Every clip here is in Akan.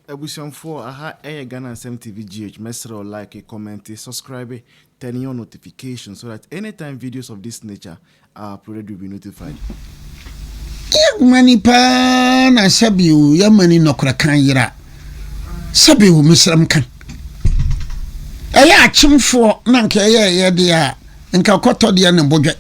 Abusuafoɔ, aha ɛyɛ Ghana Nsɛm TV GH. Mɛsrɛ wo, like, comment, subscribe, turn on notification so that anytime videos of this nature are uploaded, you'll be notified. Yɛmani paa na sɛbio yɛmani nɔkorɛ kan yera sɛbio mesrɛm ka ɛyɛ akyemfoɔ na nka ɛyɛ ɛyɛ deɛ a nka kɔtɔ deɛ ne bodwɛ.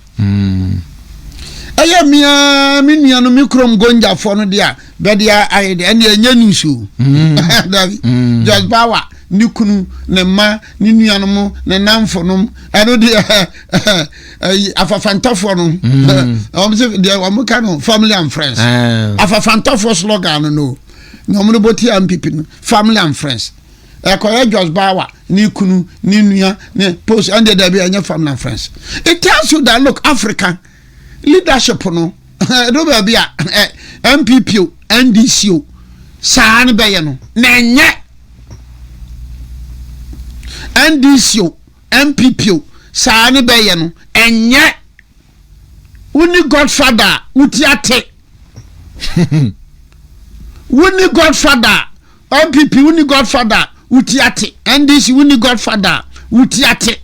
Ɛyɛ mea me nua no me kurom Gonjafoɔ no deɛ a bɛde ayɛ deɛ ɛne ɛnyɛ news o. Dabi. Joyce Bawa ne kunu, ne mma, ne nuanom, ne namfonom, ɛno deɛ ɛyi afafantɔfoɔ no, wɔn sɛ deɛ wɔn ka no family and friends. Afafantɔfoɔ slogan no na wɔn de bɔ tia NPP no, family and friends. Ɛkɔyɛ Joyce Bawa ne kunu, ne nua, ne post, ɛn deɛ dabi, ɛnyɛ family and friends. It tells you that, look, Africa leadership no ɛdo baabi a ɛ NPP o, NDC o, saa ne bɛyɛ no na ɛnyɛ NDC o, NPP o, saa ne bɛyɛ no. Ɛnyɛ woni godfather a wuti ate, woni godfather a NPP, woni godfather a wuti ate, NDC, woni godfather a wuti ate.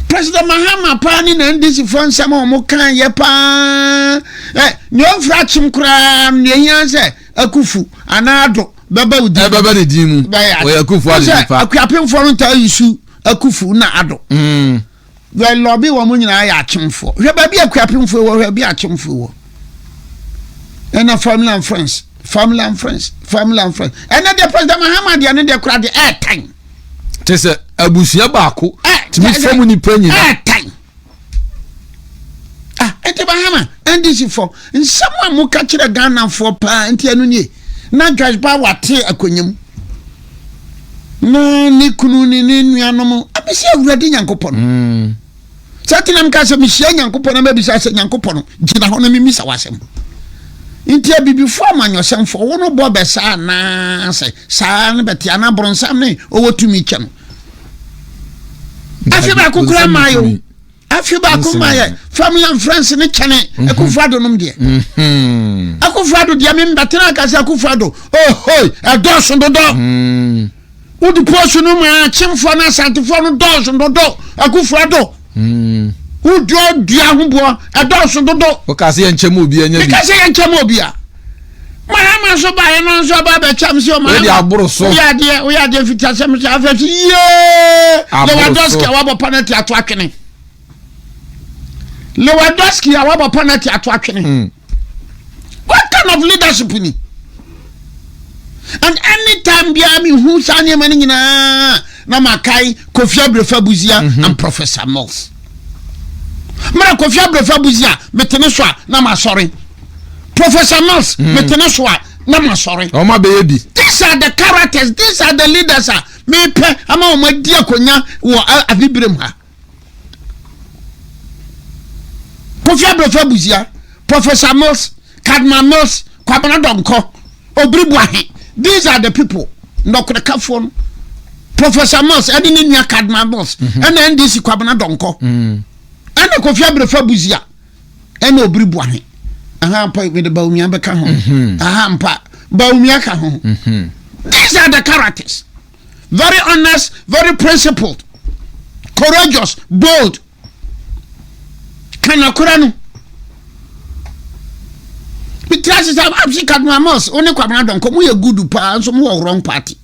President Mahama paa ne na NDC foɔ nsɛm a wɔn kan yɛ paa ɛ nea ɔmfra akyem koraa, nea ehia sɛ Akufu anaa Ado bɛba wo din. Ɛbɛba ne din mu. Ɔyɛ Akufu Ado nipa. Akuapemfoɔ no ntaa yi su Akufu na Ado. Bɛ lɔbi wɔn nyinaa yɛ akyemfoɔ. Hwɛ baabi akuapemfoɔ wɔ, hwɛ baabi akyemfoɔ wɔ. Ɛna family and friends, family and friends, family and friends. Ɛna deɛ President Mahama deɛ ne deɛ kora deɛ ɛɛtan. Kyɛ sɛ abusua baako tumi fam nipa nyinaa. Ɛɛtan. Ah, nti Mahama, NDC fɔ nsɛm a moka kyerɛ Ghanafoɔ paa nti ɛno nie na Joyce Bawa te akonnwa mu na ne kunu ne ne nuanom abɛsi. Awurade Nyankopɔn no sɛ tenam ka sɛ mehyia Nyankopɔn na mabisa sɛ Nyankopɔn no gyina hɔ na memisa w'asɛm. Nti abibifoɔ amanyɔsɛmfoɔ wo no bɔ bɛ saa anaa sɛ saa ne bɛte anaa borɔnsam ne ɔwɔ tumi kyɛ no afe baako kora maa yɛ o, afe baako ma yɛ family and friends ne kyɛne Akufo Ado nom deɛ. Akufo Ado deɛ, me mbɛtena aka sɛ Akufo Ado ohoi ɛdɔɔso dodɔ. Wode post no mu akyemfoɔ no, Asantefoɔ no dɔɔso dodo. Akufo Ado wodua dua ho boɔ ɛdɔɔso dodo. Woka sɛ yɛnkyɛ mu obi anya bi. Meka sɛ yɛnkyɛ mu obi a Mahama nso baeɛ no nso aba abɛkyɛm sɛ ɔma Wode aboro so. Woyɛ adeɛ, woyɛ adeɛ fiti asɛm sɛ afɛ so yie. Aboro Lewandowski so. a wabɔ penalty ato atwene, Lewandowski a wabɔ penalty ato atwene. What kind of leadership ni? And anytime biara mi hu saa nneɛma no nyinaa na makae Kofi Abrefa Busia and Professor Mills. Mmerɛ Kofi Abrefa Busia mete ne so a na masɔre, Professor Mills mete ne so a na masɔre. Ɔma bɛyɛ bi. These are the characters, these are the leaders a mepɛ ama wɔn adi akonnwa wɔ abibirem ha. Kofi Abrefa Busia, Professor Mills, Kadma Mills, Kwabena Dɔnkɔ, Obiri Buahe, these are the people ndɔkorekafoɔ no. Professor Mills ɛne ne nua Kadma Mills ɛna NDC Kwabena Dɔnkɔ ɛna Kofi Abrefa Busia ɛna Obiri Buahe. Aha mpa mede Bawumia bɛka ho. Aha mpa Bawumia ka ho. These are the characters: very honest, very principled, courageous, bold. Kanakora no bitira sisa absi. Kadma Mills wo ne Kwabena Dɔnkɔ mo yɛ good paa, nso mo wɔ wrong party.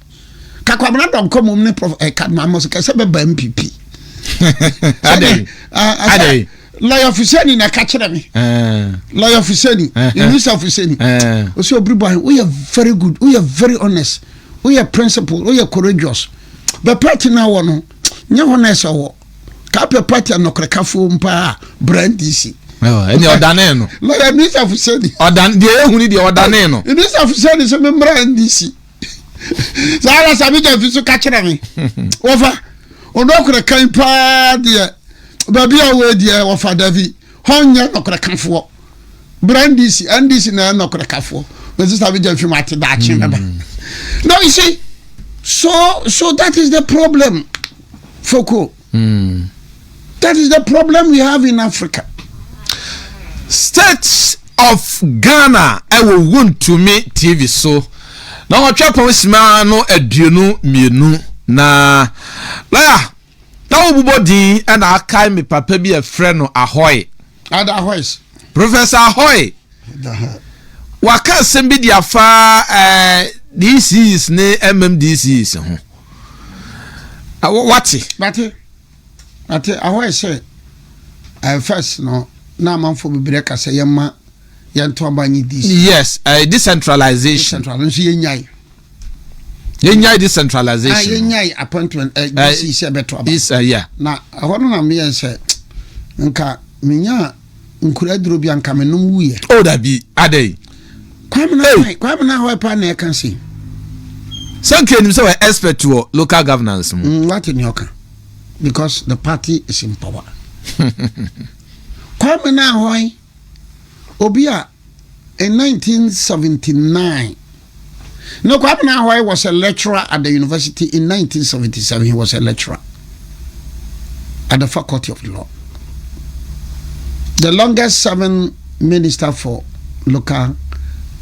Ka Kwabena Dɔnkɔ mom ne Prof Kadma Mills kɛsɛ bɛba NPP. Adɛn? Adɛn? Lawyer Fuseni na ɛka kyerɛ me. Lawyer Fuseni, Yunusa Fuseni, ɔsɛ Obiri Boy, woyɛ very good, woyɛ very honest, woyɛ principled, woyɛ courageous, bɛ party na wɔ no nyɛ hɔ na ɛsɛ wɔ kapɛ party anɔkorɛkafoɔ mpa a bra NDC. Ɛni ɔdane no. Lawyer Yunusa Fuseni. Ɔdan deɛ ehu ni deɛ ɔdane no. Yunusa Fuseni sɛ memmra NDC. Saa ara Sami Gyamfi so ka kyerɛ me, wɔfa ɔnɔkorɛ kan paa deɛ baabi a wɔyɛ deɛ wɔfa davi hɔ nyɛ nɔkorɛkafoɔ, bra NDC. NDC na ɛyɛ nɔkorɛkafoɔ. Mɛsi Sami Gyamfi ma ate daakye bɛba. No, you see, so that is the problem, Foko. That is the problem we have in Africa. State of Ghana ɛwɔ Wontumi TV so. Na wɔtwe pɔn sima no 22 na lɔya na wobobɔ din na akae me papa bi a ɛfrɛ no Ahoy. Ada Ahoys. Professor Ahoy. Waka asɛm bi de afa eh, DCs ne MMDCs ho. Wate? Wate. Wate Ahoy sɛ eh, first no na amanfoɔ bebree ka sɛ yɛma yɛnto aba nye DC. Yes, decentralization. Decentralization nso yɛnyae. Yɛnyae decentralization. Ah, yɛnyae appointment DC sɛ ɛbɛto aba. Is, yeah. Na ɛhɔ no na meyɛ sɛ nka menya nkura aduro bi anka menom wuyɛ. Oh, dabi, adɛn? Kwame na hɔ pa na ɛka se. Sɛ nka enim sɛ wɔyɛ expert wɔ local governance mu. Wate nea ɔka because the party is in power. Kwame na hɔ obi a in 1979 no, Kwame Ahoy was a lecturer at the university in 1977. He was a lecturer at the Faculty of Law. The longest serving minister for local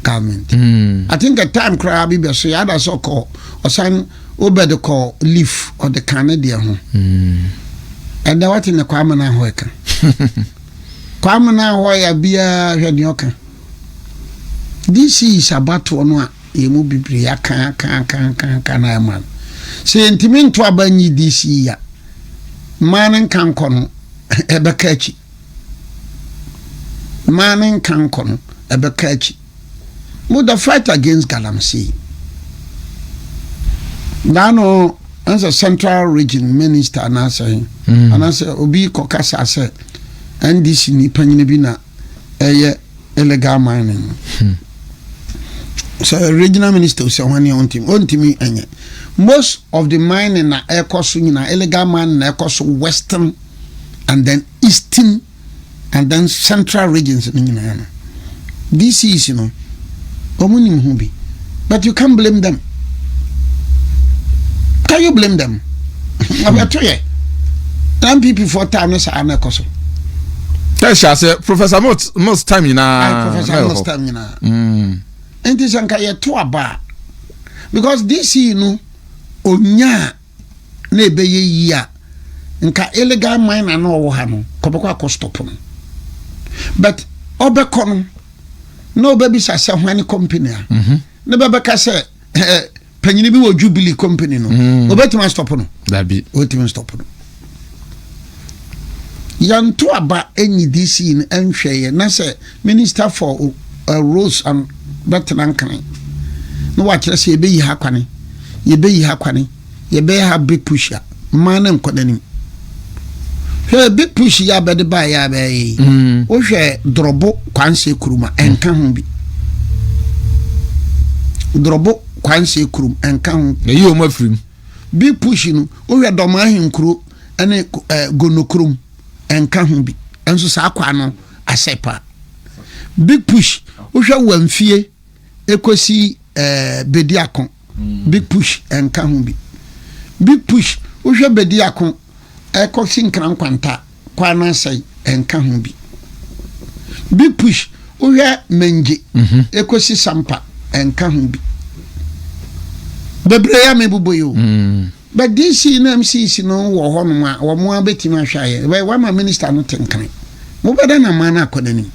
government. I think the time koraa bi bɛ so yɛ ada sɛ ɔkɔ ɔsan obɛde kɔ leaf ɔde kan ne deɛ ho. Ɛnna wate ne Kwame Ahoy ka. Kwame Ahoy a biara hwɛ deɛ ɔka. DC abatoɔ no a yɛn mu bebree aka aka aka aka aka na ɛma no. Sɛ yɛntumi nto aba nyi DC a, mmaa no nka nkɔ no ɛbɛka akyi. Mmaa no nka nkɔ no ɛbɛka akyi. Mo the fight against galamsey. Naano ɛnsɛ central region minister anaasɛ anaasɛ obi kɔ kasa sɛ NDC ni panyin bi na ɛyɛ illegal mining no. Sɛ regional minister sɛ wɔn ni ɔntumi ɔntumi ɛnyɛ. Most of the mining na ɛkɔ so nyinaa, illegal mining na ɛkɔ so western and then eastern and then central regions no nyinaa no, DCs no wɔn nim ho bi, but you can't blame them. Can you blame them? Ɔbɛto yɛ NPP for time no saa na ɛkɔ so. Ɛhyɛ ase Professor Mills time nyinaa. Professor Mills time nyinaa. Nti sɛ nka yɛto aba a, because DC no onyaa na ɛbɛyɛ yie a, nka illegal miner na ɔwɔ ha no kɔbɛkɔ akɔ stop no, but ɔbɛkɔ no na ɔbɛbisa sɛ hwan ne company a ne bɛbɛka sɛ panyini bi wɔ Jubilee company no, ɔbɛtumi astop no? Dabi. Ɔbɛtumi stop no. Yɛnto aba enyi DC no nhwɛ yɛ na sɛ minister for roads and bɛtena nkran na wakyerɛ sɛ yɛbɛyi ha kwane, yɛbɛyi ha kwane, yɛbɛyɛ ha big push a mmaa no nkɔ n'anim. Hwɛ big push yi a bɛde baeɛ a bɛyɛ yi, wohwɛ Dorɔbo Kwanse kurom a ɛnka ho bi. Dorɔbo Kwanse kurom ɛnka ho. Ɛyi wɔn afiri mu. Big push no, wohwɛ Dɔm Ahenkuro ne Gonokurom ɛnka ho bi nso, saa kwa no asɛ paa. Big push, wohwɛ Wamfie ekosi Bediako, big push ɛnka ho bi. Big push, wohwɛ Bediako ɛkɔsi Nkrankwanta kwan no asɛe, ɛnka ho bi. Big push, wohwɛ Mengye ekosi Sampa, ɛnka ho bi. Bebree a mebobɔ yi o. But DC na MCC no wɔ hɔnom a wɔn a bɛtumi ahwɛ ayɛ bɛ wama minister no tenkran mobɛda na man no akɔ n'anim.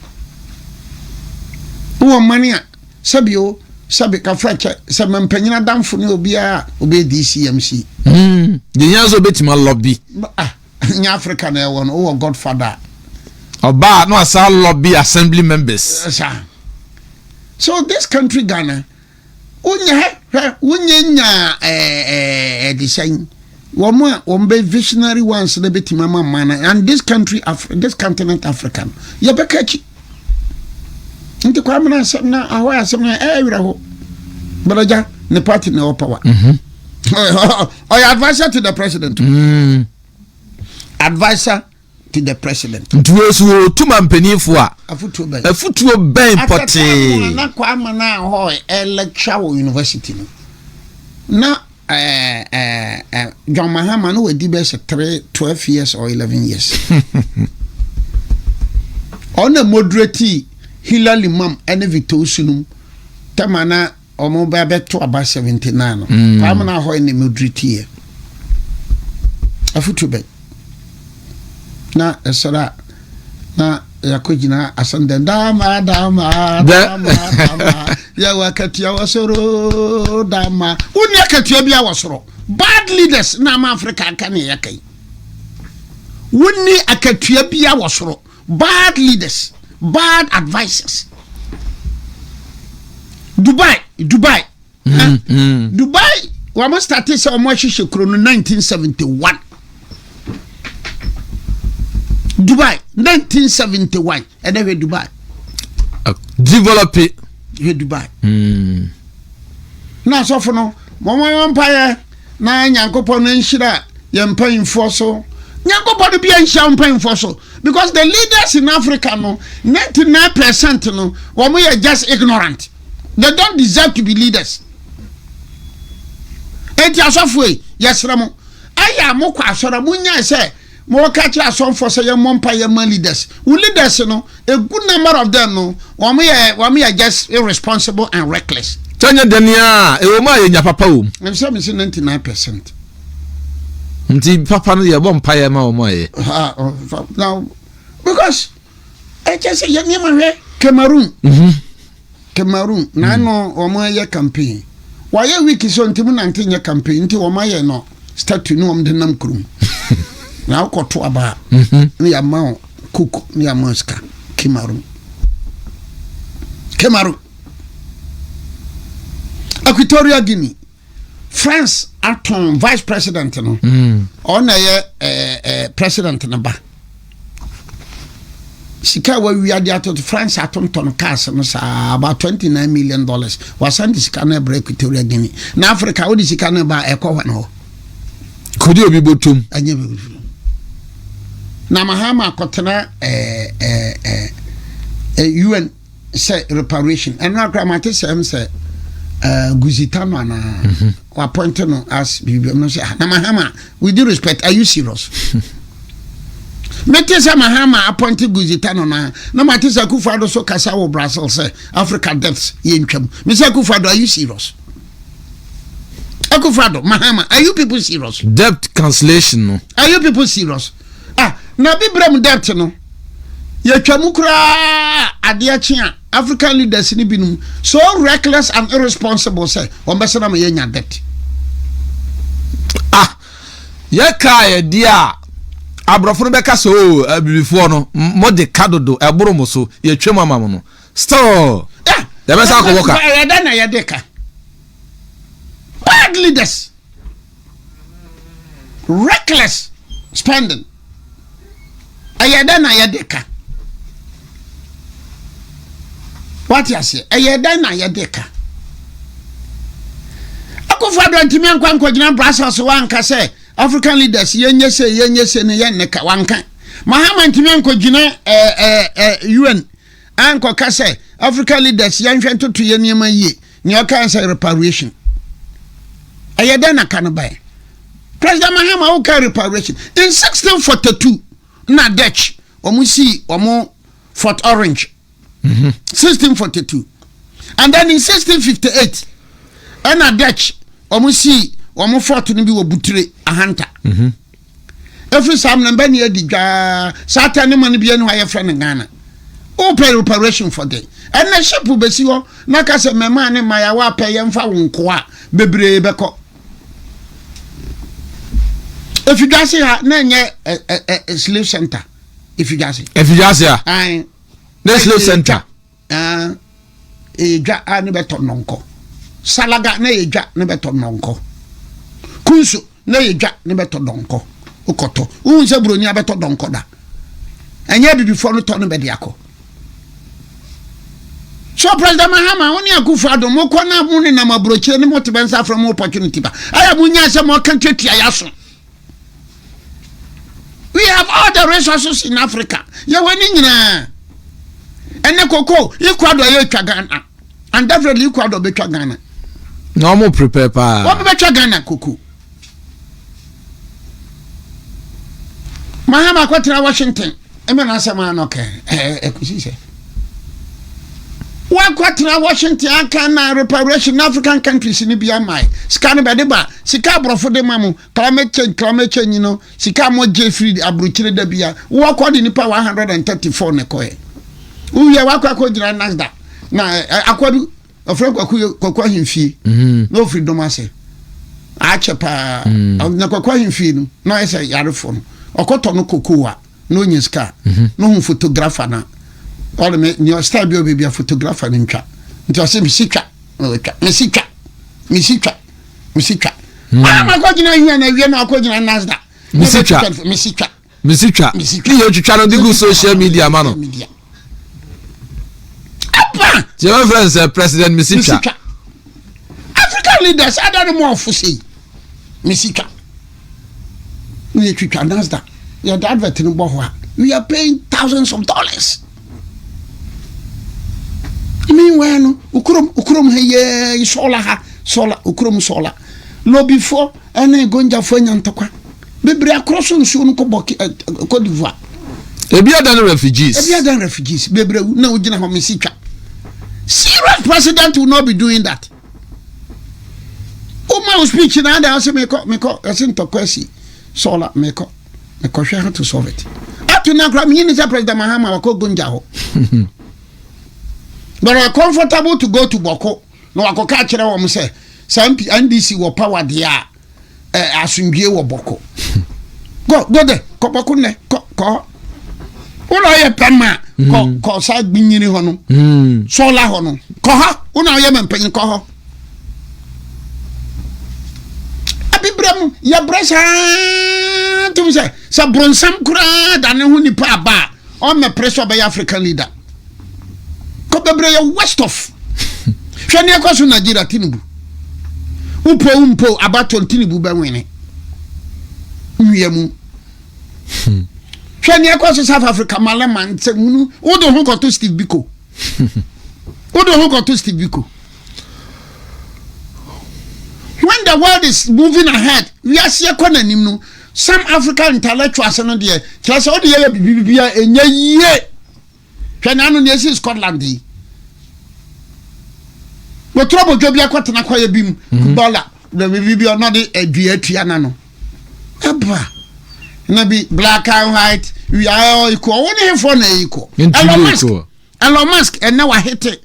Wowɔ mane a sɛbi o sɛbi kafra kyɛ sɛ mampanyin adamfo ne obiara a obɛyɛ DC MC. Deɛ hia sɛ obɛtumi alobby. Ah, nyɛ Africa na ɛwɔ no, wowɔ godfather. Ɔbaa na wasa lobby assembly members. Saa so this country Ghana wonyɛ hwɛ wonyɛ nya ɛɛ ɛde sɛn wɔn a wɔn bɛ visionary ones na bɛtumi ama man no and this country this continent Africa no yɛbɛka akyi. Nti Kwame na asɛm na ahɔ asɛm na ɛyɛ werɛ ho bɛrɛgya ne party na ɛwɔ power. Ɔyɛ adviser to the president. Adviser to the president. Nti wei so wɔtu ma mpanimfoɔ a afutuo bɛn? Afutuo bɛn pɔtee? Na Kwame na hɔ ɛlecture wɔ university no na ɛɛ John Mahama no wadi bɛ sɛ 3 12 years or 11 years. Ɔna moderate Hilla Limann ɛne Victor Owusu nom tɛma na. wɔn bɛ bɛto aba 79 no, Kwame na ahɔ ne moderate yɛ. Afutu bɛ na ɛsɔrɔ a na yɛakɔgyina asɛndɛn dama dama dama dama yɛwɔ akatua wɔ soro dama. Wonni akatua bi a wɔ soro. Bad leaders na ama Africa aka ne yɛka yi. Wonni akatua bi a wɔ soro. Bad leaders, bad advisers. Dubai, Dubai, Dubai wɔn start sɛ wɔn ahyehyɛ kuro no 1971. Dubai 1971, ɛnɛ hwɛ Dubai. Develop. Hwɛ Dubai. Na asɔfo no wɔn wɔn mpaeɛ na Nyankopɔn no nhyira yɛn mpanyinfoɔ so. Nyankopɔn no bi nhyira mpanyinfoɔ so because the leaders in Africa no, 99% no, wɔn yɛ just ignorant. They don't deserve to be leaders. Eti asɔfo yi, yɛsrɛ mo, ayɛ a mokɔ asɔre a, monyae sɛ mowɔka kyerɛ asɔmfoɔ sɛ yɛmmɔ mpa yɛma leaders. Wo leaders no, a good number of them no, wɔn yɛ just irresponsible and reckless. Sɛ nyɛ dɛne a ɛwɔ mu a yɛnya papa wɔ mu. Ɛsɛ mi sɛ 99%. Nti papa no yɛbɔ mpaeɛ ma wɔn ayɛ. Now because ɛkyɛ sɛ yɛ nneɛma, hwɛ Cameroon. Cameroon na ano wɔn ayɛ campaign, wɔayɛ week so nti mu nante nyɛ campaign, nti wɔn ayɛ no statue ne wɔn de nam kurom na akɔto aba ne yɛama wo cook ne yɛama wo sika. Cameroon, Cameroon, Equatorial Guinea, France atɔn vice president no. Ɔna yɛ ɛɛ ɛɛ president no ba sika a wawia de atoto France, atontɔn cars no saa, about $29 million. Wasan de sika no ɛbrɛ Equatorial Guinea. Na Africa, wode sika no ba, ɛkɔ hɔ no hɔ. Kodi obi bɔtom. Ɛnyɛ bɛbi na Mahama akɔtena ɛɛ ɛɛ ɛɛ UN sɛ reparation. Ɛno akora mate sɛm sɛ Goosie Tanoh anaa appoint no as biribi no sɛ, ah, na Mahama, with due respect, are you serious? Mete sɛ Mahama appoint Goosie Tanoh na mate sɛ Akufo-Addo so kasa wɔ Brazil sɛ Africa debts yɛntwam. Me sɛ, Akufo-Addo, are you serious? Akufo-Addo, Mahama, are you people serious? Debt cancellation no. Are you people serious? Ah, na bibirem debt no yɛtwa mu koraa, adeɛ kye a, African leaders ni binom so reckless and irresponsible sɛ wɔn bɛsɛ na ma yɛnya debt. Ah, yɛka yɛdeɛ a aborɔfo no bɛka sɛ o abibifoɔ no mode ka dodo, ɛboro mo so, yɛtwa mu ama mo no, still yɛbɛsa akɔbɔ ka. Ɛyɛ dɛ na yɛde ka. Bad leaders, reckless spending, ɛyɛ dɛ na yɛde ka. Wate aseɛ? Ɛyɛ dɛ na yɛde ka. Akufo Addo ntumi ankɔ ankɔgyina Brussels wanka sɛ African leaders, yɛnyɛ se, yɛnyɛ se ne yɛn ne ka. Wanka. Mahama ntumi ankɔgyina ɛɛ ɛɛ UN ankɔka sɛ African leaders, yɛnhwɛ ntoto yɛ nneɛma yie. Nea ɔka sɛ reparation, ɛyɛ dɛn na ka no bae? President Mahama, woka reparation, in 1642 na Dutch wɔn si wɔn Fort Orange, 1642, and then in 1658 ɛna Dutch wɔn si wɔn fort no bi wɔ Buture Ahanta. Efiri saa mmerɛ mbɛ ne adi dwaa saa ta ne ma no bi ani hɔ a yɛfrɛ no Ghana. Wopɛ reparation for de ɛnɛ ship bɛsi hɔ na ka sɛ mmarima ne mmaayewa apɛ yɛmfa wo nkoa a bebree bɛkɔ. Efidwase ha na ɛnyɛ ɛ ɛ ɛ slave center, Efidwase. Efidwase a ayi. Ne slave center. Ɛyɛ dwa a ne bɛtɔ nnɔnkɔ. Salaga na yɛ dwa ne bɛtɔ nnɔnkɔ. Kunso na yɛ dwa ne bɛtɔ dɔnkɔ. Wokɔtɔ, wohu sɛ buroni abɛtɔ dɔnkɔ da? Ɛnyɛ abibifoɔ no tɔ no bɛde akɔ. So President Mahama, wo ne Akufo Addo, mokɔ na mo nenam aburokyire ne mote bɛnsa frɛ mo opportunity ba, ɛyɛ monya sɛ moaka tuatua yɛ aso. We have all the resources in Africa. Yɛwɔ ne nyinaa. Ɛnɛ koko, Ecuador yɛ twa Ghana, and definitely Ecuador bɛtwa Ghana. Na ɔmo prepare paa. Wɔn bɛtwa Ghana koko. Mahama akɔtena Washington ɛmɛ n'asɛm ano kɛ ɛɛ ɛkusi sɛ Wakɔtena Washington aka na reparation na African countries no bi amae. Sika no bɛde ba. Sika aborɔfo de ma mo. Climate change, climate change no. Sika a mogye firi aburokyire da bia. Wɔkɔ de nipa 134 na ɛkɔɛ. Wowie wakɔ akɔgyina NASDA. Na akwadu ɔfrɛ kwaku kwaku ahemfie. Na ofiri dɔm ase. Akyɛ paa. Na kwaku ahemfie no na ɔyɛ sɛ yarefoɔ no. Ɔkɔtɔ no kokoo a na onya sika na ohun photographer na ɔde me nea style bi a ɔbɛbi a photographer no ntwa nti ɔsɛ mesi twa na ɔtwa mesi twa mesi twa mesi twa aa ma kɔ gyina hia na awie na akɔ gyina nasda Mesi twa. Mesi twa. Mesi twa. Mesi twa. Ne yɛ otwitwa no de gu social media ma no. Media apa. Tí wọ́n fẹ́ sẹ́ president mesi mesi twa. Twa. African leaders ada no mu ɔfo sei mesi twa na yɛtwitwa nasda yɛde advert no bɔ hɔ a, we are paying thousands of dollars. Meanwhile no, okurom okurom ha yɛ sɔla ha sɔla okurom sɔla lɔbifoɔ ɛne gonjafoɔ anya ntɔkwa bebree akorɔ so nsuo no kɔ bɔ Cote d'Ivoire. Ebi ada no refugees. Ebi adan refugees bebree na wogyina hɔ mesi twa. Serious president will not be doing that. Woma wo speech na ada ɔsɛ mekɔ mekɔ ɛsɛ ntɔkwa asi sɔla mekɔ mekɔhwɛ how to solve it. Up to now koraa menyi ne sɛ President Mahama wakɔ Gonja hɔ, but ɔyɛ comfortable to go to Bawku na wakɔka akyerɛ wɔn sɛ sɛ MP, NDC wɔ power deɛ a asomdwie wɔ Bawku. Go go there, kɔ Bawku nnɛ, kɔ kɔ hɔ. Wona ɔyɛ pɛma kɔ kɔ saa gbinyini hɔ no sɔla hɔ no kɔ hɔ. Wona ɔyɛ mɛmpanyin kɔ hɔ. Abibirɛ mu yɛbrɛ saa tum sɛ sɛ bronsam koraa da ne ho nipa aba a ɔmmɛpere sɛ ɔbɛyɛ African leader kɔ bebree yɛ west of. Hwɛ ne ɛkɔ so Nigeria. Tinubu wopɔ wo mpo abato, Tinubu bɛwene nwia mu. Hwɛ ne ɛkɔ so South Africa, Malema nsɛmunu. Wode ho kɔto Steve Biko, wode ho kɔto Steve Biko. When the world is moving ahead, wiase kɔ n'anim no, some African intellectuals no deɛ kyerɛ sɛ wode yɛyɛ biribi a ɛnyɛ yie. Hwɛ n'ano nea esi Scotland yi, wɔtoro bɔdwa bi akɔtena kɔyɛ bi mu bɔla na biribi bi ɔno de adua atua n'ano ɛba na bi black and white, we are all equal. Wɔn ne hefoɔ na equal? Elon Musk, Elon Musk ɛnɛ wahete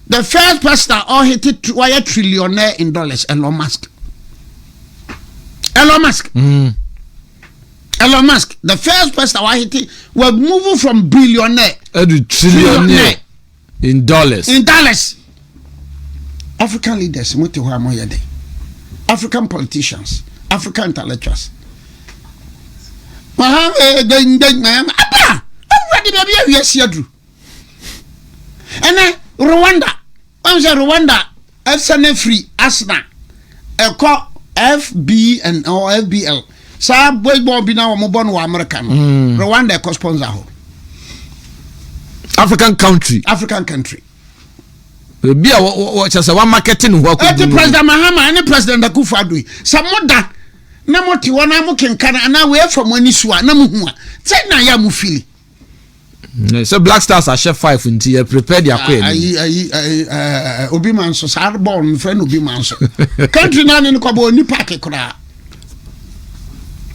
the first person a ɔhete wayɛ trillionaire in dollars. Elon Musk, Elon Musk, Elon Musk, the first person a wahete were moving from billionaire ɛdu trillionaire in dollars. In dollars. African leaders mo te hɔ a mo yɛ dɛ? African politicians, African intellectuals, mahama dɛndɛn mahama aba awurade baabi awie si aduru. Ɛnɛ Rwanda wɔn sɛ Rwanda ɛsɛ ne firi Arsenal ɛkɔ FBN or FBL saa baseball bi na wɔn bɔ no wɔ America no. Rwanda ɛkɔ sponsor hɔ. African country. African country. Ebi a wɔ kyerɛ sɛ wamakɛte ne ho akɔdu ɛti no. President Mahama ɛne President Akufo Addo yi sɛ mo da na mo te hɔ na mo kenkan anaa wei afa mo ani so a na mo hu a sɛ na yɛ a mo fili. Sɛ Black Stars ahyɛ five nti yɛ prepare de akɔ anim. Ayi ayi ayi ɛɛ obi ma nso saa bɔɔl no fɛ no obi ma nso country naa ne no kɔ bɔ oni park koraa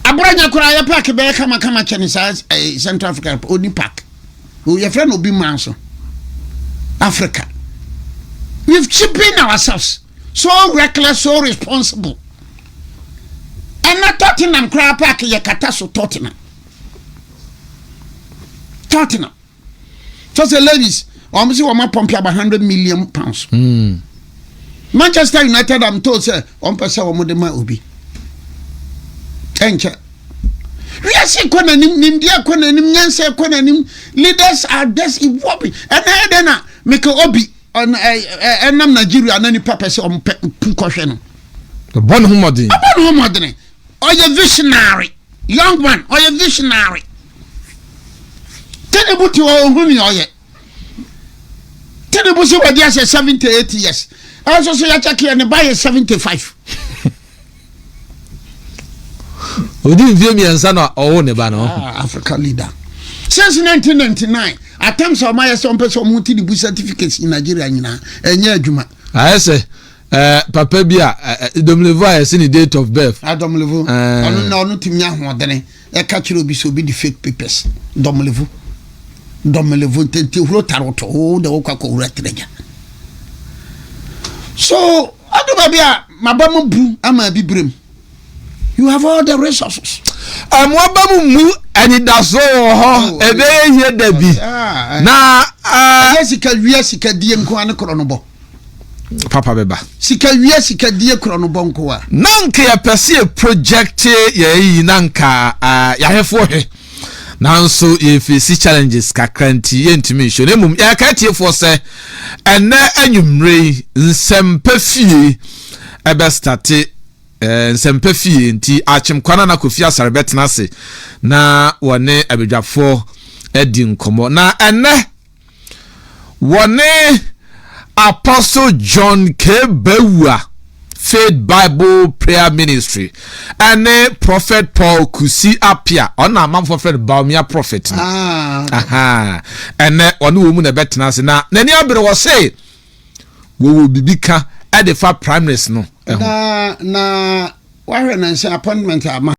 aborɔnya koraa yɛ park bɛyɛ kamakama kyɛ ne saa. Central Africa oni park yɛfrɛ no obi ma nso. Africa, we've cheapened ourselves, so reckless, so responsible. Ɛna Tottenham koraa park yɛ kata so. Tottenham, Tottenham so sɛ ladies wɔn sɛ wɔn apɔmpi about £100 million. Manchester United, I'm told sɛ wɔn pɛ sɛ wɔn de ma obi. Ɛnkyɛ wiase kɔ n'anim, nimdeɛ kɔ n'anim, nyansa kɔ n'anim. Leaders are just evolving. Ɛna ɛyɛ dɛ na Mikel Obi ɔn ɛ ɛ ɛnam Nigeria na nipa pɛ sɛ ɔmo pɛ pu kɔhwɛ no. Ɔbɔ ne ho mmɔden. Ɔbɔ ne ho mmɔden. Ɔyɛ visionary young man, ɔyɛ visionary. Tinubu te hɔ ohun nea ɔyɛ. Tinubu sɛ wɔde ahyɛ 78 years, ɛnso so yɛkyɛ keɛ ne ba yɛ 75. Odi mfie 3 na ɔwɔ ne ba no. Ah, African leader since 1999. Attempts a ɔmo ayɛ sɛ ɔmo pɛ sɛ ɔmo ti de bu certificates in Nigeria nyinaa, ɛnyɛ adwuma. Ayɛ sɛ papa bi a Domelevo a yɛsɛ ne date of birth. Domelevo. Ɔno na ɔno tumi ahoɔdene ɛka kyerɛ obi sɛ obi de fake papers. Domelevo, Domelevo ntɛntɛ huro taroto o de wokɔ akɔwura tiragya so ɔdo baabi a maba mu bu ama abibirem. You have all the resources. Ɛmoaba mu mu anidaso wɔ hɔ. Oh, ɛbɛyɛ hie da bi Ah, na ɛyɛ sika wia, sika die nko a ne korɔ no bɔ. Papa bɛba. Sika wia, sika die, korɔ no bɔ nko a. Na nka yɛpɛ sɛ yɛ project yɛyi na nka yɛahwɛfoɔ hwɛ, nanso yɛfɛsi challenges kakra nti yɛntumi nhyɛ. Na mmom yɛka tiefoɔ sɛ ɛnɛ anwummerɛ yi Nsɛmpa Fie ɛbɛ start. Nsɛmpa Fie nti Akyemkwa no na Kofi Asare bɛtena ase na wɔne abadwafoɔ adi nkɔmmɔ. Na ɛnɛ wɔne Apostle John K. Bawua, Faith Bible Prayer Ministry, ɛne Prophet Paul Kusi Apia, ɔna amanfoɔ frɛ no Bawumia Prophet no. Ah. Aha. Ɛnɛ ɔne wɔ mu na ɛbɛtena ase na n'ani abere wɔ se wɔwɔ biribi ka ɛde fa primaries no ɛho. Na wahwɛ nansa appointment ama.